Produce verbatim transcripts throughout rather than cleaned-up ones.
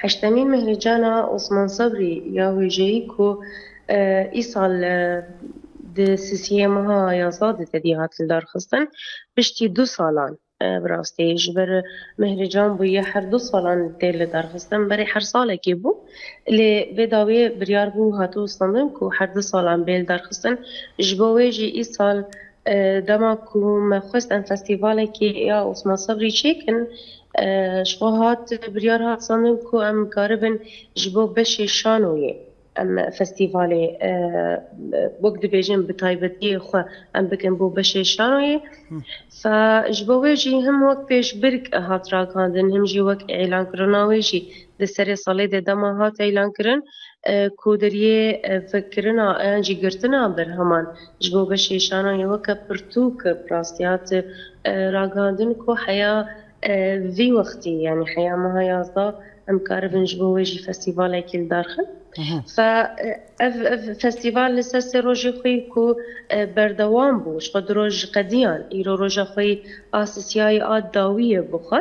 Heştemîn Mehrîcana Osman Sebrî ya wêjeyî ku, e, îsal, e, di sisiyê meha yazda de tedî hat lidarxistin, piştî du salan, e, bi rastî ji ber Mehrîcan bûye her du salan tê lidarxistin, berê her salekê bû. Lê vê dawiyê biryar bû, hatibû standin ku her du salan bê lidarxistin. Ji bo wê jî îsal, e, dema ku me xwest em festîvalekê ya Osman Sebrî çêkin, e, ji xwe hat, biryar hat standin ku em karibin ji bo beşê şanoyê em festîvalê, e, wek dibêjin bi taybetiyê xwe em bikin bo beşê şanoyê. Fe ji bo wê jî him wek pêşbirk hat ragihandin, him jî wek îlankirina wê jî di serê salê de dema hat îlankirin, e, ku deriyê, e, vekirina yan jî girtina berheman ji bo beşê şanoyê weke pirtûk bi rastî hat, e, ragihandin ku heya, e, vî wextî, yanî heya meha yazda em karibin ji bo wê jî festîvalekî lidarxin. Fe, e, ev, ev festîval li ser sê rojê xwe yî ku, e, berdewam bû, ji xwe du roj qediyan, îro roja xwe yî a sisiyayê a dawiyê bixwe.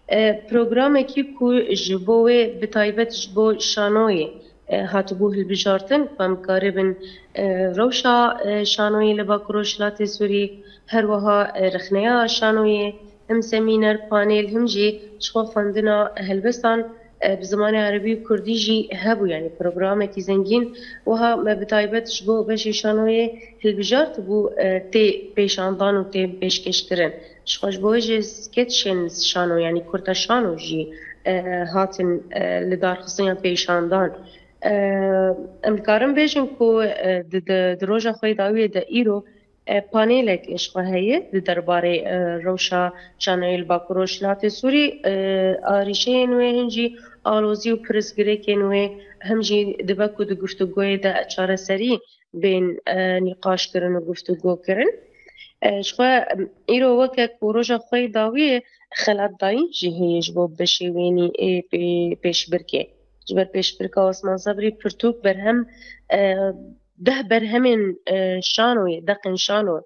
E, programekî ku ji bo wê bi taybet ji bo şanoyê, e, hatibû hilbijartin, ku em karibin, e, rewşa, e, şanoyê li Bakur Rojhilatê Sûrî, her wiha, e, rexneya şanoyê, him semîner, panel, him jî ji xwe xwendina helbestan, e, bi zimanê erebî û kurdî jî hebû, yanî programekî zengîn. Wiha me bi taybet ji bo beşê şanoyê hilbijartibû, e, tê pêşandan û tê pêşkêşkirin. Ji xwe ji bo wê jî sketchên şano, yanî kurta şano jî, e, hatin, e, lidarxistin yan pêşandan. E, em dikarin bêjin ku, e, di, di, di roja xwe yê dawiyê de îro, e, panelek ji xwe heye di derbarê, e, rewşa şanoyê li Bakur Rojhilatê Sûrî, e, arîşeyên wê, him jî alozî û pirsgirêkên wê, him jî dibe ku di guftûgoyê de çareserî bên, e, nîqaş kirin û guftûgo kirin. E, ji xwe, em, îro weke ku roja xwe yê dawiyê xelatdayîn jî heye ji bo beşê wênî ê pê-, pêşbirkê. Ji ber pêşbirka Osman Sebrî pirtûk berhem, e, deh berhemên, e, şanoyê, deqên şano,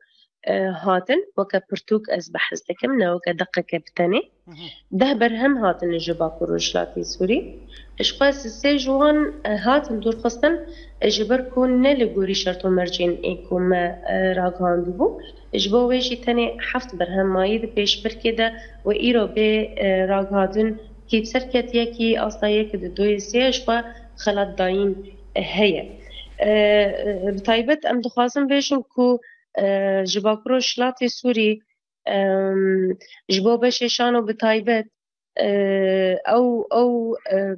e, hatin, weke pirtûk ez behs dikim, ne weke deqeke bi tenê. Deh berhem hatin ji Bakur Rojhilatê Sûrî. Ji xwe sê ji wan, e, hatin dûrxistin, e, ji ber ku ne li gorî şert û mercên ê ku me, e, ragihandibû. Ji bo wê jî tenê heft berhem mayî di pêşbirkê de û îro bê, e, ragihandin kî serketiyekî asta yek di doyê sê ji xwe xelatdayîn, e, heye. E, e, bi taybet em dixwazin bêjin ku, e, ji Bakur Rojhilatê Sûrî, em, ji bo beşê şano bi taybet, e, ew, ew, em,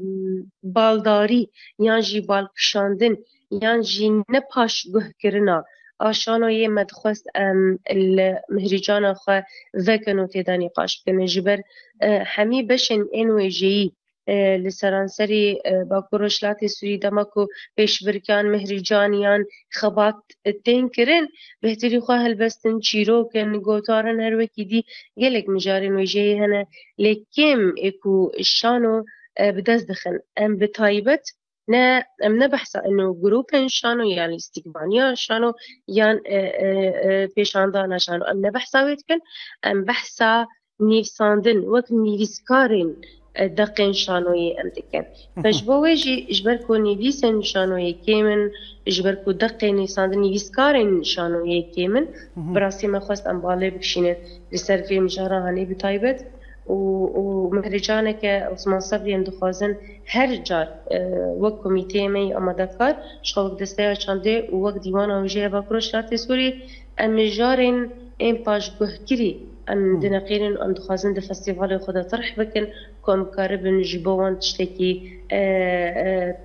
baldarî yan jî balkişandin yan jî ne paşguhkirina a şanoyê me dixwest em li mihrîcana xwe vekin û tê de nîqaş bikin. Ji ber, e, hemî beşên ên wêjeyî, e, li seranserî, e, Bakur Rojhilatê Sûrî dema ku pêşbirkan, mihrîcan yan xebat, e, tên kirin, bêhtirî xwe helbestin, çîrok in, gotar in, her wekî dî gelek mijarên wêjeyê hene. Lê kêm ê ku şano, e, bi dest dixin. Em bi taybet ne, em ne behsa ino grûpên şano yan lîstikbaniya şano yan, e, e, e, pêşandana şano. Em ne behsa wê dikin, em behsa nivîsandin, wek nivîskarên, e, deqên şanoyê em dikin. Fe ji bo wê jî, ji ber ku nivîsên şanoyê kêm in, ji ber ku deqên nivîsandin, nivîskarên şanoyê kêm in, bi rastî me xwest em balê bikişînin li ser vê mijara hanê bi taybet û, û mehrecaneke Osman Sebrî em dixwazin her car, e, wek komîteyê me yî amadekar, ji xwe wek desteya çandê û wek dîwana wêjeyê Bakur Rojhilatê Sûrî, em mijarên ên paşguhkirî em dineqînin, em dixwazin di festîvalê xwe de tirh bikin, ku em karibin ji bo wan tiştekî, e, e,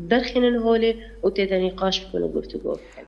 derxînin holê û tê de nîqaş bikin û guftûgo bikin.